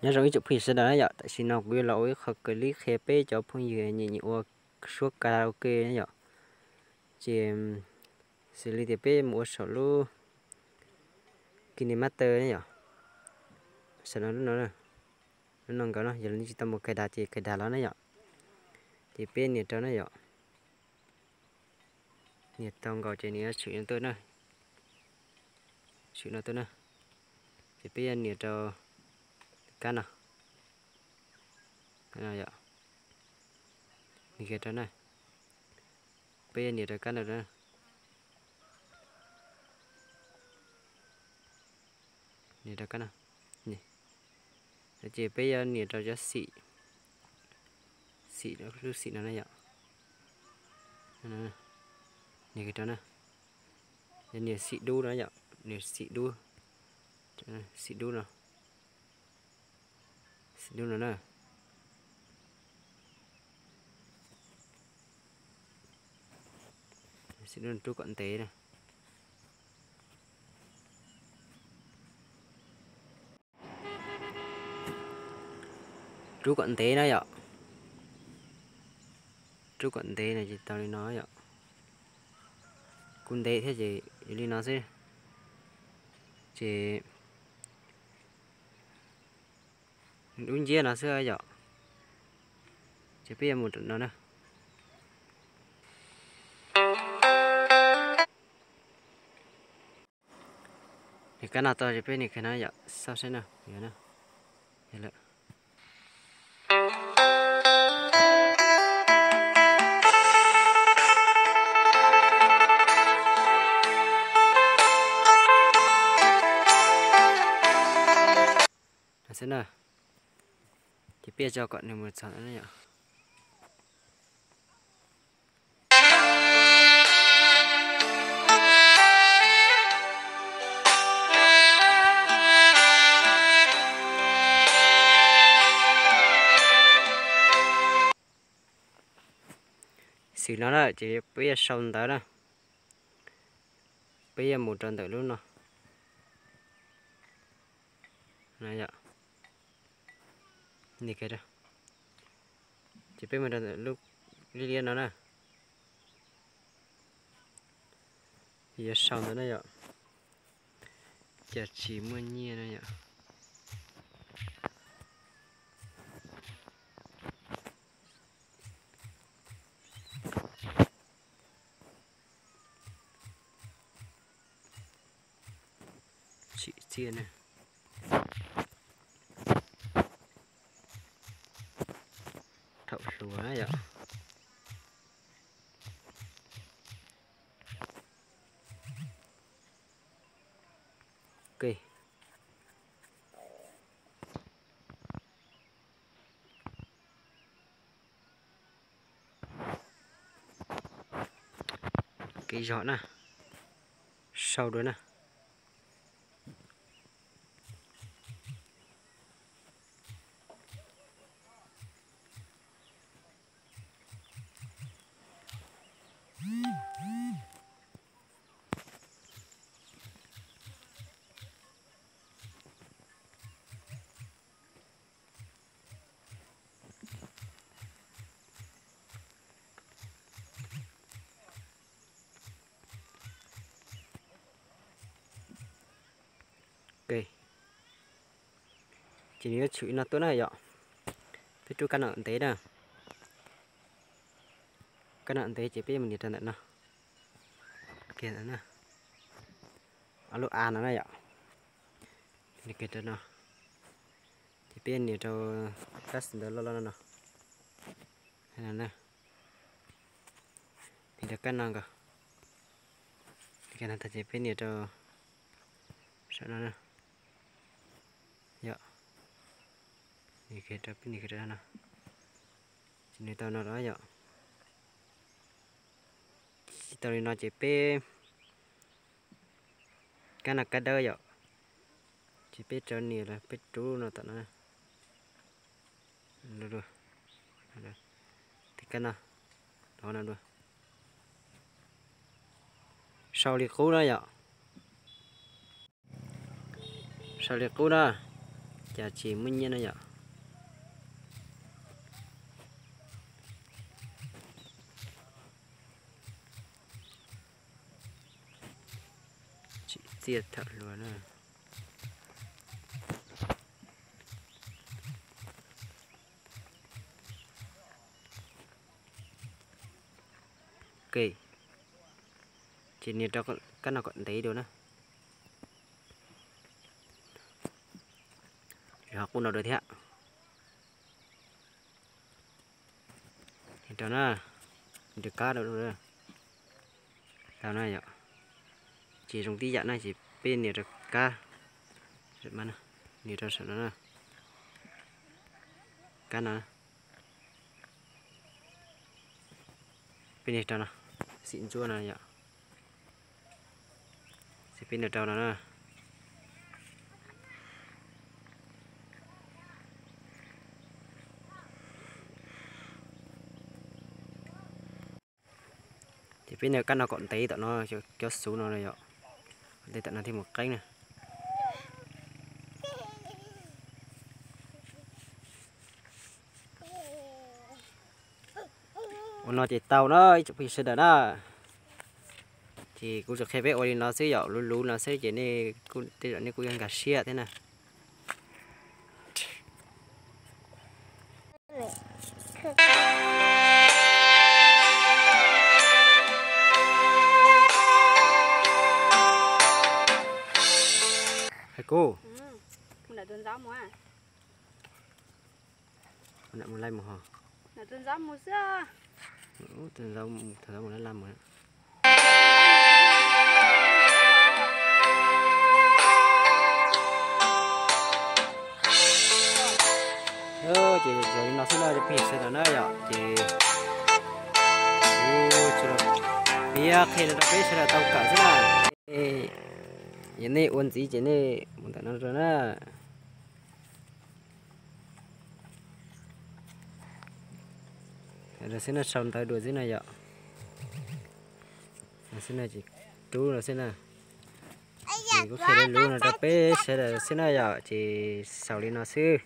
Nyob zoo ib tsoom phooj ywg sawv daws na yom, tam sim no kuv yuav los ua ib qho clip qhia peb cov phooj ywg nyiam nyiam ua suab karaoke na yom. Ces xws li tias peb mus ua saum lub KineMaster na yom, saum no lub no, lub no nkaus no, yog leej twg tsis tau mus kais dag ces kais dag los na yom. Ces peb nias rau na yom. Nias tau nkaus ces nws yuav tshwm no tuaj na, tshwm no tuaj na. Ces peb yuav nias rau kab no, nias rau na, peb yuav nias rau kab no na, nias rau kab no. Ces peb yuav nias rau cov xim, xim, lub xim no na yom. Nias rau na, yog nias xim dub no yom, nias xim dub, xim dub no, xim dub no na. Xim dub rub kom ntev na. Rub kom ntev na yom. Rub kom ntev no ces tau li no yom. Kuj ntev thiab ces li no xwb. Ces dub nciab no xwb yom. Ces peb yuav mus rau no na. Nias kab no tau ces peb nias kab no yom, xauj saib na, yog na, yog lawm. No xwb na, ces peb tso kom nws mus txog no yom. Xwm no na ces peb yuav sau ntawv na, peb yuav mus rau ntawm lub no. Ces peb mus rau ntawm lub liab liab no na. Yuav sau ntawv na yom, cas tsis muaj nyiaj na yom. Tsim txiaj na. Thaum hluas na yom. Kev zog na, sau dua na. Ces nws yuav tshwm li no tuaj na yom. Peb rub kab no ntev na. Kab no ntev ces peb mus nias rau ntawm no. Lub a no na yom. Nias kiag rau no. Ces peb nias rau kab xwm ntawv loj loj no no. Nias rau kab no nkaus. Nias kiag no tag ces peb nias rau saum no na. Yom. Nias kiag rau, peb nias kiag rau no. Ces nws tau no lawm yom. Tsis tau li no ces peb kab no kab dawb yom. Ces peb rov nias los peb rub no tom no. Tiv kab no, no dua. Sau li qub na yom. Sau li qub na. Cas tsis muaj nyiaj na yom. Tsim txiaj tham hluas na. Ok, ces nias rau kab no kom ntev dua na. Ho qub no dua thiab. Nias rau na, nias rau kab rau. Tau na yom. Ces zoo tib yam na, ces peb nias rau kab, nias rau saum no na. Kab no, peb nias rau no, xim ntsuab no yom. Ces peb nias rau no na. Ces peb nias kab no kom ntev tom no, cov xuv no na yom. Ntev tom no thiaj mus qeeb na. Ua no ces tau na ib tsoom phooj ywg sawv daws na. Ces kuv tsuas qhia peb ua li no xwb yom, luv luv no xwb ces nej kuj, tej zaum nej kuj yuav nkag siab thiab na. Hais kuv, mus laij mus ho. Mus laij mus. Ces zoo li no xwb na cov phooj ywg sawv daws na yom, ces kuv tsuas piav qhia rau peb sawv daws tau kawm xwb na. Yog nej ua ntxiv ces nej mus ntawm no rau na. Lawv xwb na, sau ntawv dua xwb na yom. Lawv xwb na, ces rub lawv xwb na. Ces kuv qhia lawv lub no rau peb sawv daws xwb na yom, ces xaus li no xwb.